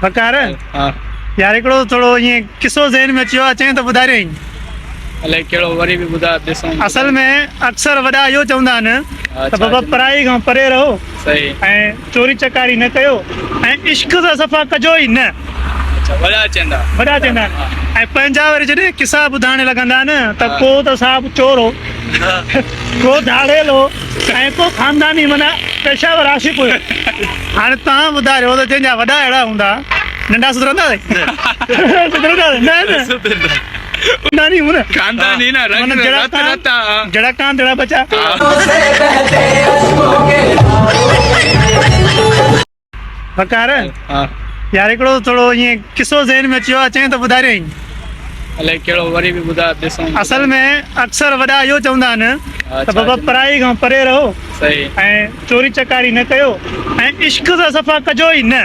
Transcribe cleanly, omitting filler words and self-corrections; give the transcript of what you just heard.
وقار ها يار هڪڙو ٿورو ائين قصو ذهن ۾ اچي ويو آهي چئين ته ٻڌاريائين. الائي ڪهڙو وري به ٻڌاء ڏسون. اصل ۾ اڪثر وڏا اهو چوندا آهن ته بابا پرائي کان پري رهو صحيح ۽ چوري چڪاري نه ڪيو ۽ عشق ته صفا ڪجو ئي نه. اڇا وڏا چوندا. وڏا چوندا آهن ۽ پنهنجا وري جڏهن قصا ٻڌائڻ لڳندا آهن ته ڪو ته صاحب چور هو ڪو ڌاڙيل هو ۽ ڪو خانداني معنيٰ پيشه ور عاشق هيو. هاڻي توهان ٻڌاريو ته جنهن جا وڏا اهڙا هوندا ننڍا سڌرندا سڌرندا نه نه خانداني هو نه خانداني نه رنگ رت رت جڙا ڪان تڙا بچا. وقار ها يار هڪڙو ٿورو ائين قصو ذهن ۾ اچي ويو آهي چئين ته ٻڌاريائين. الائي ڪهڙو وري به ٻڌاء ڏسون. اصل ۾ اڪثر وڏا اهو چوندا آهن ته بابا پرائي کان پري رهو صحيح ۽ چوري چڪاري نه ڪيو ۽ عشق ته صفا ڪجو ئي نه.